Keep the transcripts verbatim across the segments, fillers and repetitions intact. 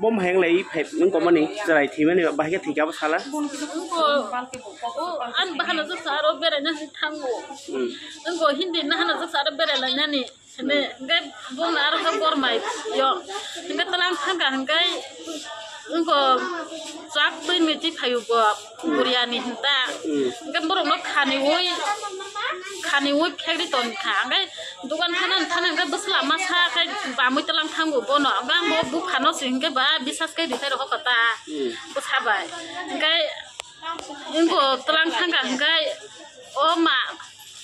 Bom heng lai phai nung komani chwrai thimani bahai khe thika bo sala. Nungko, o, an bahana jaksa aro beraina thango. Hmm. Nungko hindi nahana jaksa aro berai lainani. Hingke, hingke bongno aro khe bor mai yo. Hingke tlang thangka hingke wngko chak twi miti phaio bo, hmm, Koreani hinta. Hmm. Hingke borokno khaniui, khaniui phegri tongkha. Hingke dogan thana thana hingke bwsla masa khe bamui tlang thango bono. Hingke ang bo buphano se hingke ba bisas khe rithai rokha kota. Hmm. Bwsa bai. Hingke wngko tlang thangka hingke o ma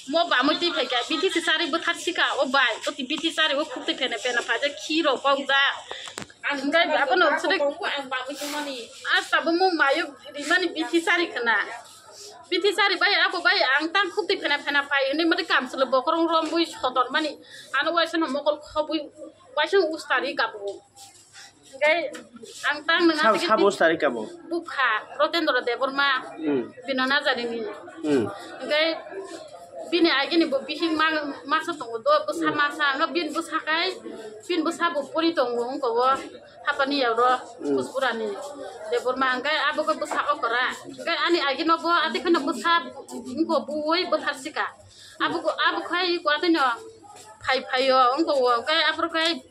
Mo bamwi twi phaikha, bithi se chari bwthar sika, o bai, o twi bithi chari o khuk twi phene phene phaijak, khi rok kok jak. Ang hwnkhe abono sudek, ang bamwi tongmani. Asta bo mo mayo rimani bithi chari khna. Bithi chari bai, abo bai, ang tang khuk twi phene phene phai, hwnwi mani kamchwlwi bokhorok rombwi sotonmani. Ano waisa no mokol khobwi, waisa ustari kabo. Hingke ang tang nang Sab-, aswk sabo di-, starika bo? Bupha Rotendra Debbarma, hmm, bino najarini. Hmm. Hingke bini agini bo bihik ma-, masa tongo do, bwsa, hmm, masa, hingke bini bwsa kai, bini bwsa bo pori tongo, wngko bo hapani yauro, hmm, Kusburani Debbarma, hingke abo khe bwsa okra. Hingke ani agino bo ati kheno bwsa wngko buwi bwthar sika. Abo, abo khai ko atino phai phaio, wngko wo, hingke abro khai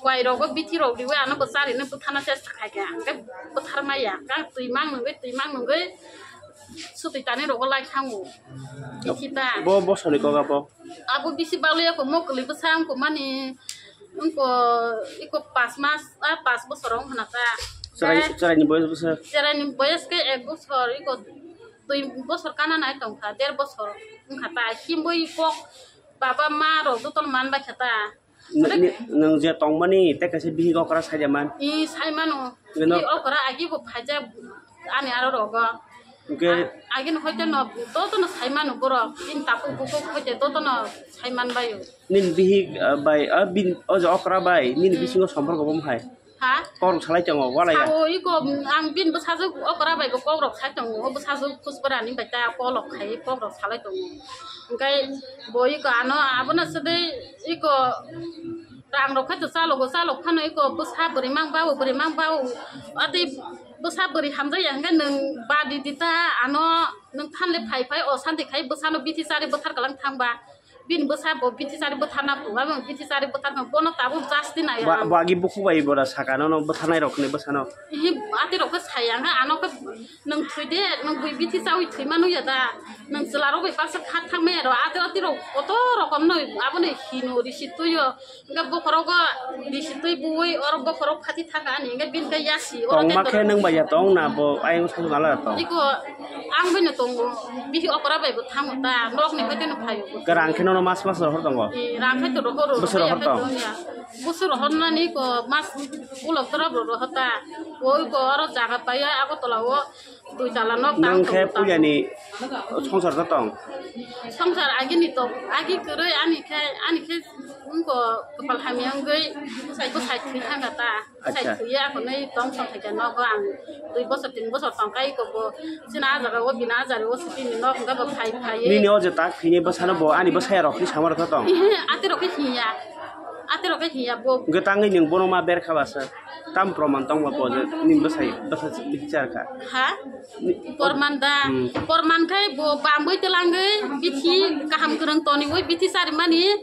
Wai rogo bithi rok riwi ano bwsa rini bwthana chesta khaikha, hwnkhe bwthar maya, hwnkhe twi mang nungwi, twi mang nungwi swtwi tani rogo lai thango. Bithi ta. Bo bosoni kok abo? Abo bisi bagwi ako mo kwlwi bwsa wngkha mani, wngkha iko pas mas, ah, pas bosor wngkha na ta. Cherai, cherai ni boyes bwsa? Cherai ni boyes khe ek bosor, iko dui bosor kana nai tongkha, der bosor wngkha ta. Himwi kok baba ma rok jotono man bai kha ta. Ni-, ni-, nwng je tongmani tei kaisa bihik okra saida man. I sai mano. Bino bihik okra agi bo phaijak ani aro rogo. Hwnkhe a-, agi no hoite no joto no sai mano borok. Bini tapuk bukuk hoite joto no sai man baio. Nini bihik, ah, bai, ah, bin, o je okra bai, nini, hmm, bisingo somporko bo hai? Ha? Kok rok salai tongo, walai ya? Sao, iko, ang bini bwsajwk okra bai bo kok rok sai tongo. O bwsajwk Kusburani bai ta kok rok khai kok rok salai tongo. Hwnkhe bo iko ano abono swdwi iko rang rok khaito chalogo, chalok phano iko bwsa bwrwi mang bao, bwrwi mang bao. Atwi bwsa bwrwi hamjakya hwnkhe nwng badi di ta ano nwng thanle phai phai o santi khai bwsano bithi chari bwthar kwlang thangba. Bini bwsa bo bithi chari bwtharna phuru, abo bithi chari bwtharkha bono tabuk justice nai. Ba, ang. Bo agi bukhuk bai bora saka nono bwtharnai rok ni bwsano. Ihi ati rok khe sai ang khe ano khe nwng thwi de, nwng bui bithi chawi thwi manu ya da. Nwng chwla rok bai baksa khat thang maya ro ati ati rok koto rokom no abo ni hino risi tuyo. Hingke bokhorogo risi twi bui oro bokhorok phati thaka ani hingke bini khe yasi oro tongma khe nwng bai ya tong na bo ayang sasu ala tong. Iko ang bai no tongo bihi okra bai bo thango ta nok ni bai teno phaio. Kwrang khe nono mas mas rohor tongo. Rang khe to rohor. Bwswk rohor tong? Bwswk rohor nani ko mas ulok tora bo rohor ta. Oi ko oro jaga pai ya ago tola o. Dui tala nok tang. Nwng khe tongo, puilani songsar khe tong? Songsar agini tong, agi kwrwi ani khe, ani khe wngko kwpal hamya wngwi bwsai thwi thangkha ta. Bwsai, acha, thwiya akhonwi tong tong khaikha nogo ang dui bosor tin bosor tong kai iko bo chini ah jaga o bini ah jari o sitini nok hwnkhe bo phai phaiwi. Nini o je tak thwini bwsano bo ani bwsaya rok hinwi sama rwkha tong? Ati rok khe hinya, ati rok khe hinya bo. Hwnkhe tangwi nwng bono ma ber kha basa? Tam proman tongma bo je nini bwsai bwsa bichar kha? Ha? Ni- Porman da. Hmm. Porman khai bo bamboi telangwi bithi kaham kwrwng toniwi bithi sarimani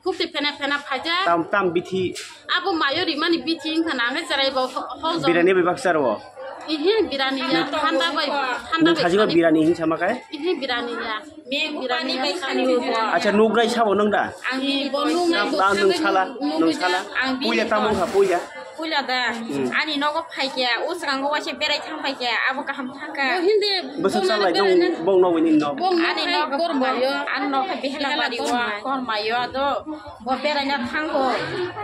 khukti phena phena phaijak. Tam, tam bithi. Abo mayo rimani bithi wngkha na hwnkhe cherai bo ho-, hol jong. Birani bai baksa rwo? Ihi birani ya, thanda bai, thanda bai. Nwng sajigo birani hinwi sama khai? Ihi birani ya. Birani bai sani bo. Acha, nukrai sabo nwng da? Ang bini bo nuknai bo. Nwng sala, nwng sala. Ang bini puila tamo wngkha, puila? Puila da. Hmm. Ani nogo phaikya, o swkango waisa berai thang phaikya, abo kaham thangkha. Bo hindi. Bwswk salai nwng, bong nogwi nini nok? Ani nok kormayo. Ani nok bihela bari o, kormayo do. Bo beraina thango.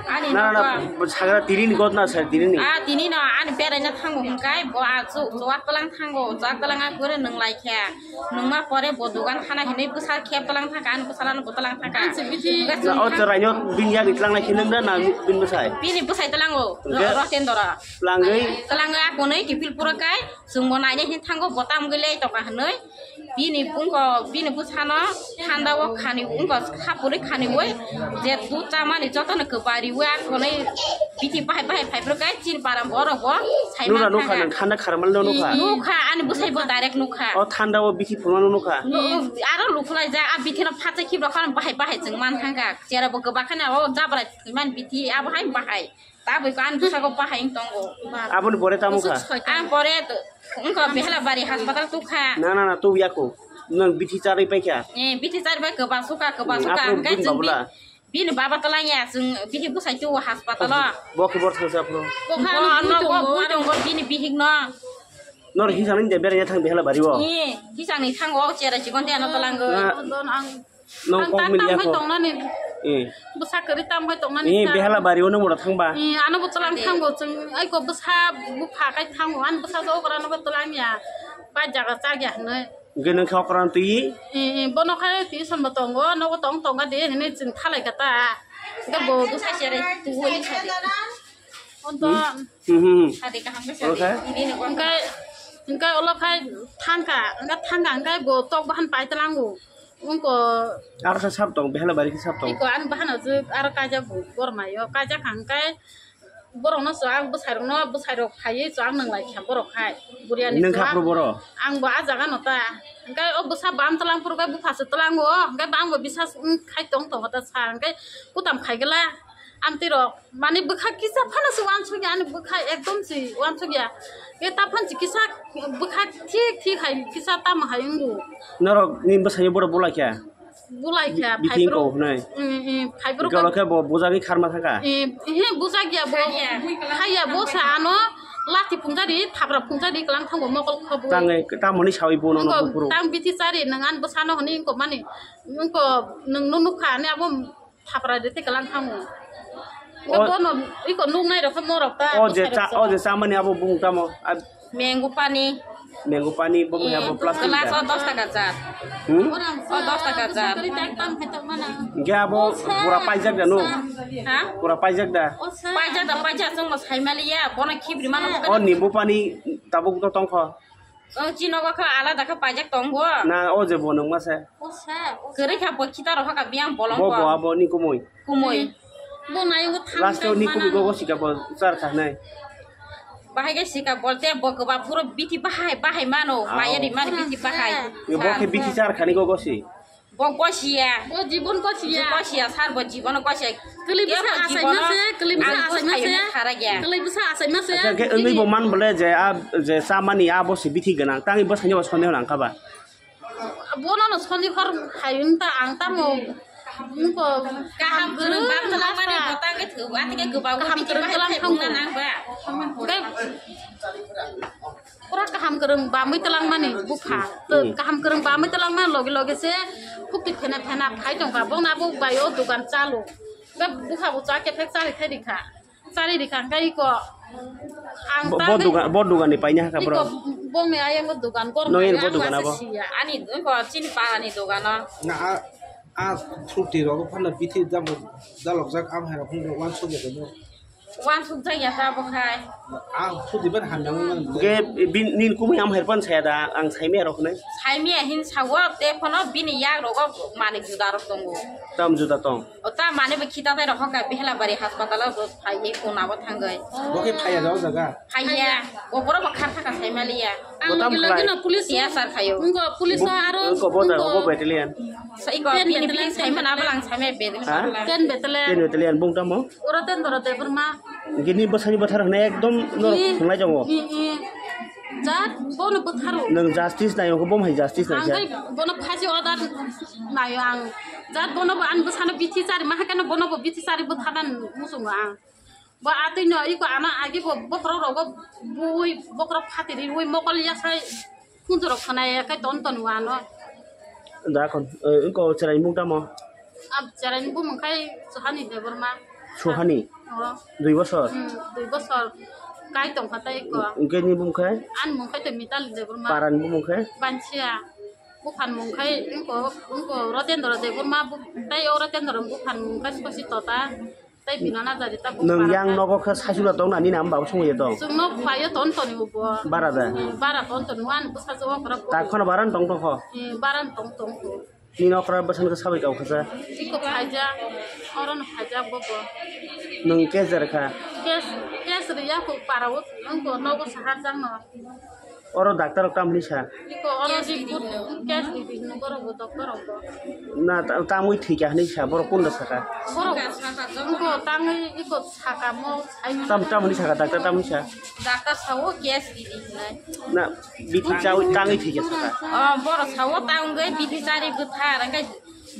Ani na, na, na, sagra tini ni gotna sir, tini ni. Ah, tini no, ani beraina thango hwnkhe, bo ah, chu, chuwak tlang thango, chuwak tlang a kwrwi nwng lai khe. Nwngma pore bo dogan hana hinwi bwsa khep tlang thangkha, ani bwsala no bo tlang thangkha. Ang se bithi. Na, o chwraino bini yagwi tlang lai khe nwng da na bini bwsai? Bini bwsai tlango. Hwnkhe Rotendra. Twlangwi? Twlangwi akonwi kiphil pura kai, chwngbo nainai hin thango, bo tamgwi lei tongkha hwnwi. Bini bungko, bini bwsano thandao khani, wngko khapurwi khaniwi, je dud chamani jotono kwbariwi akonwi bithi bahai bahai phaiphuru kai, chini para borokbo saimang Nura nukha thangkha. Nang thanda kharmal no nukha? Nukha, ani bwsaibo direct nukha. O thandao bithi phunukma no nukha? Nu-, aro lukhulai jak, a bithino phatsa khibrokha bahai bahai chwng man thangkha. Cherabo kwbakhani abo jabra thwiman bithi, abo hai bahai. Tabuk ani bwsako bahai wng tongo. Aboni pore tamo kha? Ang pore to-, wngkha Behelabari hospital tukha. Na, na, na, tu yako. Nang bithi charwi paikha? Eh, bithi charwi bai kwbang sukha, kwbang sukha. Aphuru Hwnkhe bini chwng babula? Bi-, bini baba twlangya, chwng bithi bwsai tuo hospital o. Bo khe bor thangsa aphuru? Bo kha Bo ano ano bui bo tongo, bui ano tongo, bini bihik no. Nor hisa nini de beraina thang Behelabari o? Eh, hisang ni thango, chera chikon de ano twlangwi. Na, Don ang Nong Ang kok tak mili tam ako. Hai tongnani. Eh. Bwsa kwrwi tam hai tongnani Eh, sa. Behelabari o nung mora thangba. Eh, ano bo twlang Ade. Thango chwng, ai ko bwsa bupha kai thango, an bwsa jo okra no bo twlang ya. Pai jaga chak ya hwnwi. Hwnkhe nung khe okra no twi? Eh, eh, bono khai tuition bo tongo, nogo tong tonga de hwnwi chwng thalai kha ta. Hwnkhe bo Bwsa chere tuwoni sadi. Onto. Hmm, hmm, hmm. Sadi kaham khe sadi. Okay. Ini ni Hwnkhe, hwnkhe olo khai thangkha, hwnkhe thangkha hwnkhe bo tok bahan pai twlango. Wngko Aro khe sap tong, Behelabari khe sap tong. Iko ani bahano je aro kaijak bo bormaio, kaijak hangkai borokno chwng bwsai rokno, bwsai rok phaiwi chwng nwnglai kha borok hai. Buriani Nung chwng. Khapro boro? Ang bo a jaga no ta. Hingkai o bwsa bam tlang phuru kai bupha se tlango, hingkai bang bo bisas wng khai tong tongo ta sa, hingkai kutam khai gela amtwi rok. Mane bwkha kisa phano se uansukya, ani bwkha ekdom se uansukya. Ke ta phan se kisa bwkha thik thik hai kisa tamo hai wngo. Norok ni bwsai borok bulai kha? Bulai kha, Bi-, bithi phaibruk. Ko hwnwi. Mm, mm, phaibruk Galo khe bo bujagwi kharma thangkha? Eh, he bujagya bo. Khaya. Khaya bo sa ano lati phungjari, thapra phungjari klang thango mokol khobo. Tangwi tamoni sawi bo nono Wngko buphuru. Tang bithi chari nang an bwsano hwnwi wngko mani. Wngko nwng nukha ani abo Thapra de te kalang khamu. O Bono iko nuknai rok khe morok ta. O je cha, o je chamani abo bung tamo? A Mango pani. Mango pani bo ya bo plastic Glass da. O dos taka jar. Hmm? O dos taka jar. Ge abo pura paijak da no? Ha? Pura paijak da. Paijak da, paijak chwng bo saimaliya. Bono khibri mano. O nimbu pani tabuk to tongkho. O chinogo kha alada kha paijak tongo. Na o je bo nungma se. Kwrwi kha bo khita rohor kha biyang bolong Bo bo. Bo abo ni kumui. Kumui. Bo nayo thang Last kai ni kumui mana. Go go sika bo char kha nai. Bahai ga sika bolte bo kwba puro bithi bahai bahai mano. Ao. Maya di mani bithi bahai. Yo bo khe bithi char kha ni go go si. Bo gosiya. Bo jibon gosiya. Gosiya, sar bo jibono gosiya. Keli bisa asai mase, keli bisa asai mase. Keli bisa asai mase. Acha, ke wngwi bo man bole je a, je chamani a bo se bithi gwnang. Tangwi bo saino bo sonde hwnang kha ba. Bono no sonde hor hayung ta ang tamo. Nungko kaham kwrwng bam tlang mani botang ke thwk, atike kwbang kaham kwrwng tlang thang nang ba. Pura kaham kwrwng bamwi twlangmani bupha. Hmm. Kaham kwrwng bamwi twlangmani loge loge se khukti phena phena phai tongkha. Bongni abo bai o dogan chalo. Be bupha bo cha kephek chari khai rikha. Chari rikha hwnkhe iko ang Bo, ta bo bai dogan, bo dogan ni paina hakha iko bro. Bongni ayang o dogan gor Noel maya bo ang dogan wasa abo. Siya. Ani ko chini pa ani dogan o. Na a, a fruti rogo phano bithi jabo jalok jak am hai rok phano wan sugya de. Wansuk jak ya ta bo khai. Ang phuti ban hamya wngmani. Ge bin nin kumui am herpan saya da ang saimia rok nai. Saimia hin sawo te phono bini yak rogo mani juda rok tongo. Tam juda tong. O ta mani bo khita tai rok hoka Behelabari hospital o bo phai ye kona bo thangai. Bo khe phaya da o jaga. Phaiya. O boro bo khartha ka saimaliya. Ang Botam logi logi khlai. No police. Tiya sar khayo. Wngko police Bo, aro wngko bo da, wngko bo battalion. Sa iko Ten bini battalion, bini saimana ten ablang saimai bedeng Ha? Ten battalion. Ten battalion, bung tamo? Oro ten doro Debbarma. Gini bwsani bwthar hwnwi ekdom norok Ih, thwnglai tongo. Ih, ih. Jat bono bwtharo. Nwng justice nayo, bo hai justice Ang naikha. Tei bono phaji order nayo ang. Jat bono bo ani bwsano bithi chari, mahakeno bono bo bithi chari bwtharna muchungo ang. Bo atwi no iko ano agi bo bokhorok rogo bui bokhorok phatiri ui mokol yasai khunjurok khwnai kai ton ton wano. Da kon, eh, iko cherai mung tamo? Ab cherai bumung khai Suhani Debbarma. Suhani? Oh. Dui bosor? Hmm, dui bosor. Kai tong kha tai iko. Hwnkhe ni bumung khai? An mung khai to Mitali Debbarma. Paran bumung khai? Bansia. Buphan mung khai iko, iko Rotendra Debbarma, bu-, tai o Rotendra buphan mung khai Sosi Tota. Tai bino na jari ta bo Nung para yang ta. Nogo khe sasula tong nani nam babo songye tong. Chwng nok payo ton toni bo. Bara da. Bara ton ton wan bwsa jo okra bo. Ta khono bara tong tong kho. Hmm, bara tong tong kho. Tin okra bwsan khe sabai kau khacha. Iko phaija, oro no phaija bo bo. Nung kes jar kha. Kes, kes riya ko para o, ang ko nogo sahar jang no. Oro doctor rok tamni sa. Iko oro di put cash di di no borok bo doctor rok bo. Na ta-, tamwi thwikya hwnwi sa borok kunda saka. Borok iko tangwi iko saka mo ai. Tam tamni saka doctor tamni sa. Doctor sao cash di di nai. Na bithi chawi tangwi thwikya saka. Oh, borok sao tangwi bithi chari bwthar angkai.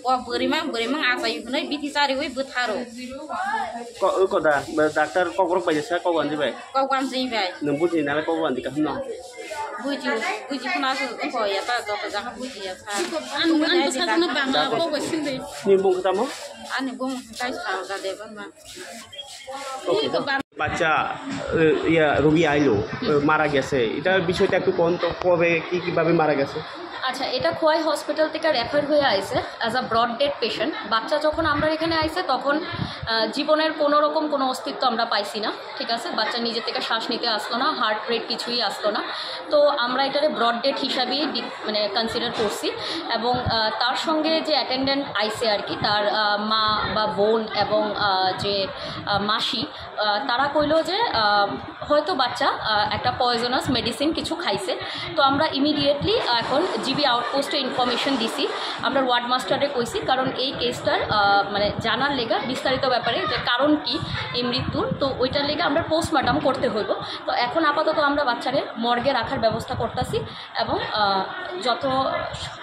Bo bwrwimang bwrwimang achai hwnwi bithi chariwi bwtharo. Ko, ko da, ba, doctor kok rok bai jesa kok anji bai. Kok anji bai. Nung buji nalai kok anji kaham no. Buji, buji khna su ko ya ta joto jaga buji ya sa. An, an bwsa khna bang Da kok. Kok bai sindi. Ni bung kata mo? Ani bung kai sa da de ban ma. Okay. বাচ্চা, আহ, ইয়া, রোগী আইলো, আহ, মারা গেছে, এটার বিষয়টা একটু কোন তো, কবে, কি, কিভাবে মারা গেছে? আচ্ছা, এটা খোয়াই হসপিটাল থেকে রেফার হয়ে আইছে as a brought dead patient. বাচ্চা যখন আমরা এখানে আইছে, তখন, আহ, জীবনের কোনো রকম কোনো অস্তিত্ব আমরা পাইছি না, ঠিক আছে? বাচ্চা নিজে থেকে শ্বাস নিতে আসলো না, হার্ট রেট কিছুই আসলো না। তো আমরা এটারে ব্রড ডেড হিসাবেই ডি-, মানে, কনসিডার করছি। এবং, আহ, তার সঙ্গে যে অ্যাটেন্ডেন্ট আইছে আর কি, তার, আহ, মা বা বোন এবং, আহ, যে, আহ, মাসি, আহ, তারা কইলো যে, আহ, হয়তো বাচ্চা, আহ, একটা পয়জনাস মেডিসিন কিছু খাইছে। তো আমরা ইমিডিয়েটলি এখন জিবি আউটপোস্টে ইনফরমেশন দিছি, আমরা ওয়ার্ড মাস্টারে কইছি, কারণ এই কেসটার, আহ, মানে, জানার লেগা বিস্তারিত ব্যাপারে যে কারণ কি এই মৃত্যুর, তো ওইটার লেগে আমরা পোস্টমর্টম করতে হইব। তো এখন আপাতত আমরা বাচ্চারে মর্গে রাখার ব্যবস্থা করতেছি এবং, আহ, যত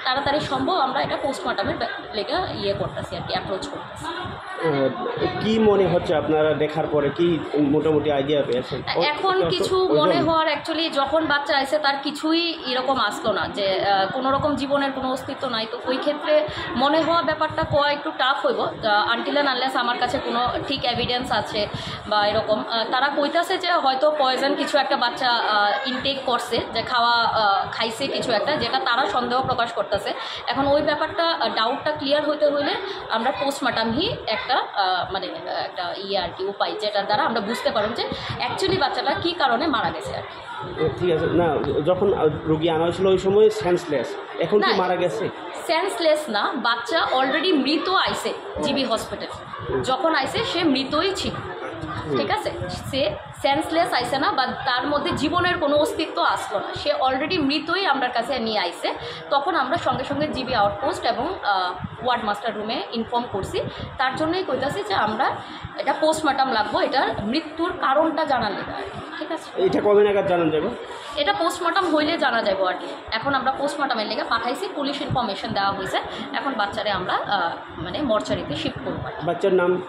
তাড়াতাড়ি সম্ভব আমরা এটা পোস্টমর্টমের ব্যা-, লেগে ইয়ে করতেছি আর কি, অ্যাপ্রোচ করতেছি। আহ, কি মনে হচ্ছে আপনারা দেখার পরে, কি মোটামুটি আইডিয়া পেয়েছেন? ও-, এখন ওজন, কিছু ওজন। মনে হওয়ার, অ্যাকচুয়ালি যখন বাচ্চা আইছে তার কিছুই এরকম আসতো না যে, আহ, কোনো রকম জীবনের কোনো অস্তিত্ব নাই। তো ওই ক্ষেত্রে মনে হওয়া ব্যাপারটা কওয়া একটু টাফ হইব, আনটিল অ্যান্ড আনলেস আমার কাছে কোনো ঠিক এভিডেন্স আছে বা এরকম। আহ, তারা কইতাছে যে হয়তো পয়জন কিছু একটা বাচ্চা, আহ, ইনটেক করছে, যে খাওয়া, আহ, খাইছে কিছু একটা, যেটা তারা সন্দেহ প্রকাশ করতেছে। এখন ওই ব্যাপারটা, আহ, ডাউটটা ক্লিয়ার হইতে হইলে আমরা পোস্টমর্টম হি একটা, আহ, মানে, আহ, একটা ইয়ে আর কি, উপায়, যেটার দ্বারা আমরা বুঝতে পারব যে অ্যাকচুয়ালি বাচ্চাটা কি কারণে মারা গেছে আর কি। ও, ঠিক আছে। না, যখন, আহ, রোগী আনা হয়েছিল ওই সময় সেন্সলেস, এখন কি না, মারা গেছে? সেন্সলেস না, বাচ্চা অলরেডি মৃত আইছে জিবি হসপিটাল। হুম। যখন আইছে সে মৃতই ছিল, হুম। ঠিক আছে? সে সেন্সলেস আইছে না বা তার মধ্যে জীবনের কোনো অস্তিত্ব আসলো না, সে অলরেডি মৃতই আমরার কাছে নিয়ে আইছে। তখন আমরা সঙ্গে সঙ্গে জিবি আউটপোস্ট এবং, আহ, ওয়ার্ড মাস্টার রুমে ইনফর্ম করছি। তার জন্যই কইতাছি যে আমরা এটা পোস্টমর্টম লাগবো, এটার মৃত্যুর কারণটা জানার লেগে আর কি, ঠিক আছে? এটা কবে নাগাদ জানা যাবে? এটা পোস্টমর্টম হইলে জানা যাবে আর কি। এখন আমরা পোস্টমর্টমের লেগে পাঠাইছি, পুলিশ ইনফরমেশন দেওয়া হয়েছে। এখন বাচ্চারে আমরা, আহ, মানে, মর্চারিতে শিফট করবো আর কি। বাচ্চার নাম?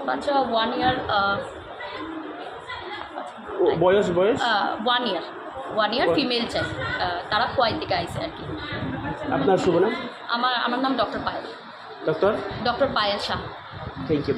বাচ্চা ওয়ান ইয়ার, আহ, ও, বয়স, বয়স? আহ, ওয়ান ইয়ার, ওয়ান ইয়ার বয়- ফিমেল চাইল্ড। আহ, তারা খোয়াই থেকে আইছে আর কি। আপনার শুভ নাম? আমার, আমার নাম doctor Payel. Doctor? Doctor Payel Shah. Thank you.